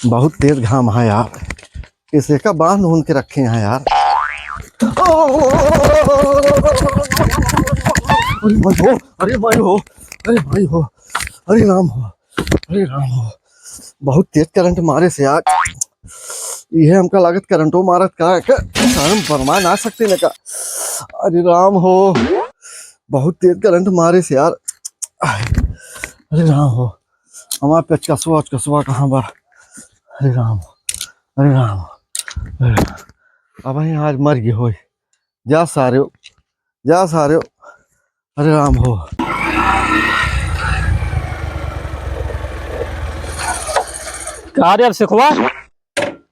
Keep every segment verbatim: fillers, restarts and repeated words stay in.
बहुत तेज घाम है यार, इसे का बांध उन के रखे हैं यार। अरे भाई हो, अरे भाई हो, अरे भाई हो, अरे राम हो, अरे राम हो, बहुत तेज करंट मारे से यार। यह हमका लागत करंटो मारत का, का हम बरमा ना सकते न का। अरे राम हो, बहुत तेज करंट मारे से यार। अरे राम हो, हमार पेचकसवा, अचकसवा कहाँ बा? अरे राम हो, अरे राम हो, अरे राम। अब ही आज मर गए होई। जा सारे, जा सारे। अरे राम हो। का रे अब सिखवा?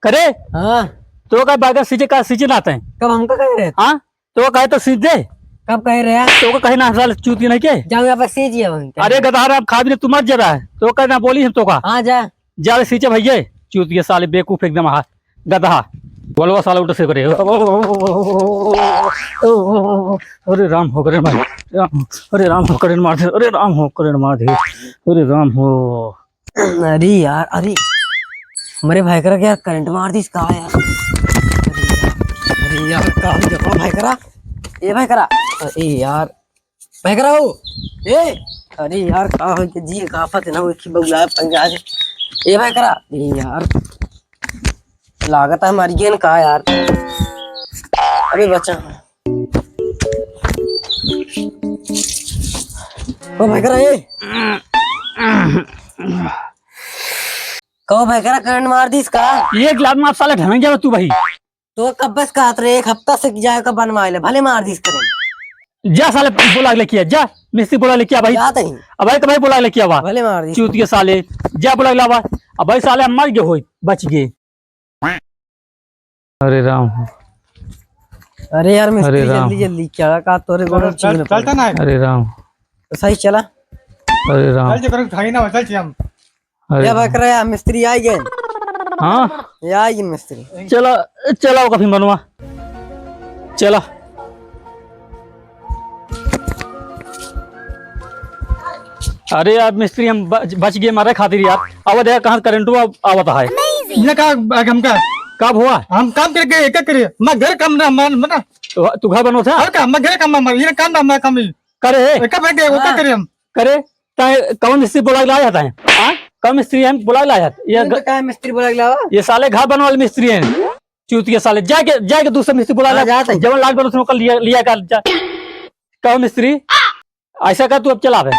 करे? हाँ। तो का बैगन सींचे का सींचे ना तैं? कब हमका कहे रहे? हाँ? तो कहे तो सींच दे। कब कहे रहे? तो का कहे ना साले चूतिया नहीं के? जाओ यहाँ पर सींच ये वहीं। अरे गधा रे, अब खा भी नहीं, तू मर जा रहा है। तो कहे ना बोली हम तो का। हाँ जा। जा रे सींचे भैया, चूतिया साले बेवकूफ एकदम हा, गधा। बोलवा साला उल्टा से करे। अरे राम हो करे मार, राम, अरे राम हो करे मार, अरे राम हो करे मार दे, अरे राम हो। अरे यार, अरे, मेरे भाई करा क्या करंट मार दी इसका यार। अरे यार, का हो गया भाई करा? ए भाई करा, अरे यार, भाई करा हो, ए, अरे यार, का हो के जी, का आफत है ना, वो की बगुला पंगा है। ए भाई करा, ए यार, लागत है मर गया ना का यार। अबे बचा। ओ भाई करा, ए। कहो भाई करा, करंट मार दी इसका। एक लात मार साले ढमेंगे तू भाई। तो कब बस कहत रहे, एक हफ्ता से जाए का बनवाए ले, भले मार दी इसका। जा साले बोला लेके आ, जा मिस्त्री बोला लेके आ भाई। जाते ही। अब भाई तो भाई बोला लेके आवा। भले मार दी। चूतिया साले, जा बोला लावा। अब भाई साले हम मर गए होई, बच गए। अरे राम हो। अरे यार मिस्त्री, अरे राम। जल्दी, जल्दी, क्या का तोरे गोड़ चल-, चलता ना है। अरे राम। तो सही चला। अरे राम। चल, चल, चल, हम। अरे या राम। बकरा, या मिस्त्री आ गए। हाँ? या आ गए मिस्त्री। चला, चला, वो काफी मनवा। चला। अरे यार मिस्त्री, हम बच, बच गए मारे खातिर यार। अब देखा कहाँ करंटवा आवत है। ये का, हमका? कब हुआ? हम काम करके एक करे। मैं घर काम ना, मैं, मैं ना। तू, तू घर बनवा था? और का, मैं घर काम ना, मैं, ये काम ना, मैं काम ही। करे? एक बैठ गए, वो का हाँ। करे हम? करे? ताए कौन मिस्त्री बोला के लाया था? हाँ? कौन मिस्त्री है बोला के लाया था? ये ये ग-, तो का मिस्त्री बोला के लावा? ये साले घर बनवा वाले मिस्त्री हैं। चूतिया साले, जाके, जाके दूसरा मिस्त्री बोला हाँ, ला, जाते हैं। जवन लाल बनो सुनो कर लिया, लिया कर जा। कहो मिस्त्री, ऐसा कर तू अब चला बे।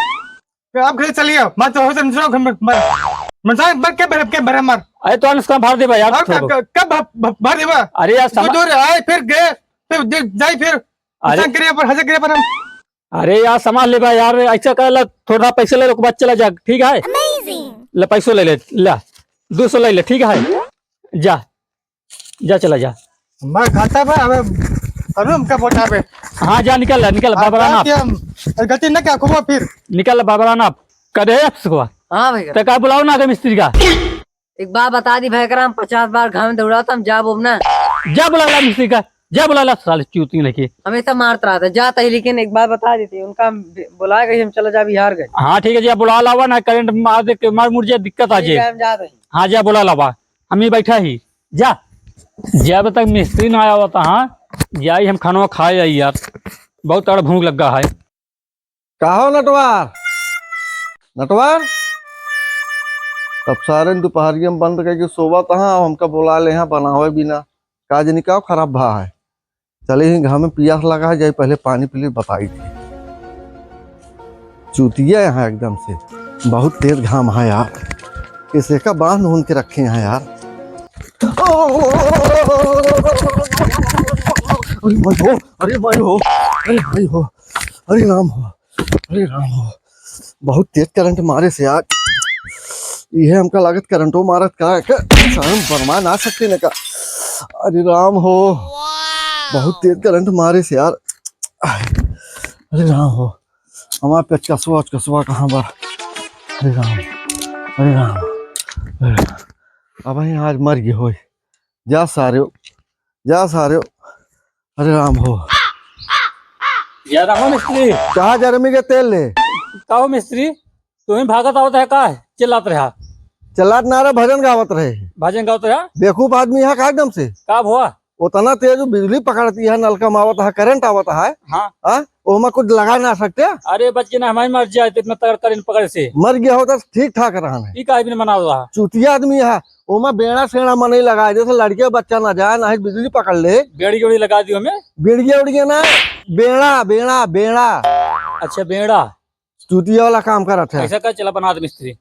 आप घर चलिए, मैं तो हो तुम सुनो घर में, मर। मैं सारे बर के बर के बर मर। अरे तो अनुष्का भर दे भाई यार, और छोड़। कब, कब भ-, भ-, भर देबा? अरे यार, तू समा- दूर आए, फिर गए, फिर दे-, जाई फिर। अरे। हंसा करे पर, हंसा करे पर हम। अरे यार, संभाल ले भाई यार, ऐसा कर ला, थोड़ा पैसा ले लो, बाद चला जा, ठीक है? Amazing। ले पैसो ले ले, ला, दो सौ ले ले, ठीक है? जा। जा, चला जा। मैं खाता बा, अबे, तनु हमका बोटा बे। हाँ, जा, निकल ला, निकल, आप बाबरा ना। कि हम गलती न क्या, खूब फिर। निकल ला, बाबरा ना। कदे है सुखवा? हाँ भैया। तो का बुलाओ ना आगे मिस्त्री का। एक बार बता दी भैया, हम पचास बार घाम दौड़ा था, हम जा बोब ना। जा बुला ला मिस्त्री का, जा बुला ला, साले चूती नहीं के। हमेशा मारता रहता, जाता ही, लेकिन एक बार बता देती, उनका हम बुलाए गए, हम चला जा बिहार गए। हाँ, ठीक है, जा बुला लावा ना, करंट मार दे के, मार मुड़ जाए, दिक्कत आ ठीक जाए। है, हम जाते हैं। हाँ, जा बुला लावा। हम ही बैठा ही। जा। जब तक मिस्त्री ना आया होता, हाँ, जाई हम खाना खाए आई यार। बहुत तड़ भूख लगा है। का हो नटवार? नटवार? तब सारे दोपहरिया में बंद करके सोवत हाँ, हमका बोला ले हाँ बनावे बिना। का जनी का खराब भा है। चले ही घर में पियास लगा है, जाई पहले पानी पी ले, बताई थी। चूतिया यहाँ एकदम से, बहुत तेज घाम है यार, इसे का बांध उन के रखे हैं यार। अरे भाई हो, अरे भाई हो, अरे भाई हो, अरे राम हो, अरे राम हो, बहुत तेज करंट मारे से यार। यह हमका लागत करंटो मारत का, का हम बरमा ना सकते न का। अरे राम हो, बहुत तेज करंट मारे से यार। अरे राम हो, हमार पेचकसवा, अचकसवा कहाँ बा? अरे राम, अरे राम, अरे राम। अब ही आज मर गए होई। जा सारे, जा सारे। अरे राम हो। जा रहा हूँ मिस्त्री। कहाँ गर्मी के तेल ले? का हो मिस्त्री? तू ही भागत आवत है का? चिल्लात रहा। चलात ना रहा, भजन गावत रहे। भजन गावत रहा? बेवकूफ आदमी है का एकदम से। का भवा? उतना तेज बिजली पकड़ती है, नलका में आवत है, करंट आवत है। हाँ। हाँ? ओमा कुछ लगा ना सकते? अरे बच के ना, हमारी मर जाए, इतना तगड़ करंट पकड़े से। मर गया होता तो ठीक ठाक रहन है। ई काहे बिन मनावत रहा? चूतिया आदमी है, ओमा बेड़ा सेड़ा मनई लगाए, जैसे लड़के बच्चा ना जाए, ना ही बिजली पकड़ ले। बेड़ी उड़ी लगा दियो हमें। बेड़िया उड़िया ना, बेड़ा, बेड़ा, बेड़ा। अच्छा, बेड़ा। चूतिया वाला काम करत है। ऐसा का, चला बना दे मिस्त्री।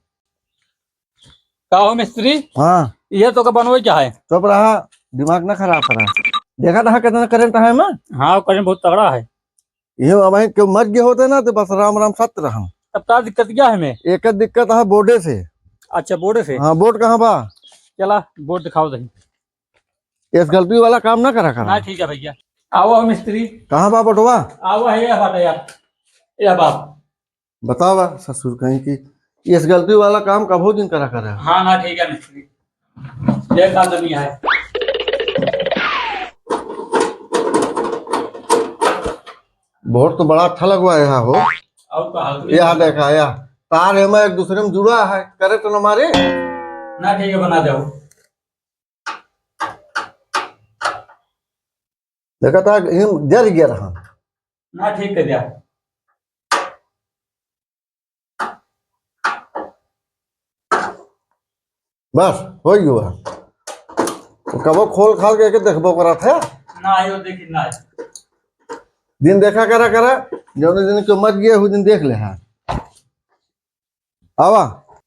का हो मिस्त्री? हाँ। ये तो का बनवे क्या है? चुप रहा, दिमाग ना खराब करा। देखा था कितना करंट है में? हाँ, करंट बहुत तगड़ा है। ये अब भाई क्यों मर गए होते ना तो बस राम राम सत्य रहम। तब का दिक्कत क्या है में? एक दिक्कत है बोर्डे से। अच्छा, बोर्डे से? हाँ, बोर्ड कहाँ बा? चला, बोर्ड दिखाओ दही। इस गलती वाला काम ना करा करा। ना, ठीक है भैया। आओ मिस्त्री। कहाँ बा बोर्डवा? आओ है, यह बात है यार। यह बात। बतावा ससुर कहीं की, इस गलती वाला काम कबो दिन करा करे। हाँ ना, ठीक है मिस्त्री, ये का कमी है। बोर्ड तो बड़ा अच्छा लगवाया हो। और का हाल? यह देखा, यह तार है, मैं एक दूसरे में जुड़ा है, करे तो न मारे। ना, ठीक है, बना जाओ। देखा था, हिम जर गया रहा। ना, ठीक कर दिया। बस, हो गया। तो कबो खोल खाल के, के देखबो करत है। ना आयो, देखी ना आयो। दिन देखा करा करा, जौने दिन के मर गया, वो दिन देख ले है। आवा।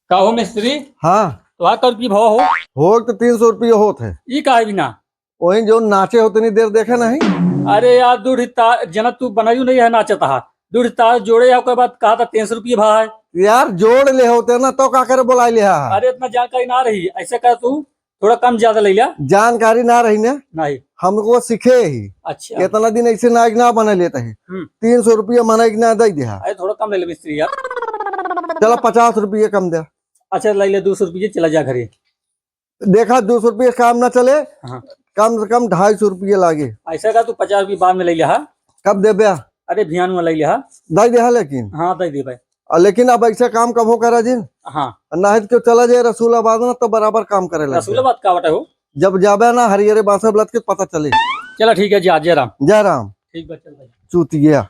का हो मिस्त्री? हाँ। तो हाँ, कर की भाव हो? हो तो तीन सौ रुपये होत है। ई काहे बिना? वही जो नाचे हो तनी देर देखे नहीं। अरे यार, दूढ़ तार जना तू बनायू नहीं है, नाचत हा। दूढ़ तार जोड़े है, ओकर बाद कहा था तीन सौ रुपये भाव है। यार, जोड़ ले होते ना, तो का करे बोला ले हा? अरे, इतना जानकारी ना रही, ऐसे कर तू थोड़ा कम ज्यादा ले लिया। जानकारी ना रही ना? नहीं। हमको सीखे ही। अच्छा। इतना दिन ऐसे नायक ना बने लेते हैं। हम्म। तीन सौ रुपया मनाई ना दे दिया। अरे, थोड़ा कम ले ले मिस्त्री यार। चला, पचास रुपये कम दे। अच्छा, ले ले दो सौ रुपये, चला जा घरे। देखा, दो सौ रुपये काम ना चले, हाँ। कम से कम ढाई सौ रुपये लागे। ऐसा का तू पचास रुपये बाद में ले लिया, हाँ? कब देबे? अरे, भियान में ले लिया, हाँ? दे दे, हाँ, लेकिन। हाँ, दे दे भाई। आ, लेकिन अब ऐसा काम कबो करा जिन। हाँ। ना है तो चला जाए रसूलाबाद ना, तो बराबर काम करे लगे। रसूलाबाद का बटा हो? जब जाबे ना, हरियरे बांसर लत के पता चले। चला, ठीक है जी, आ जय राम। जय राम। ठीक बा, चल भाई। चूतिया।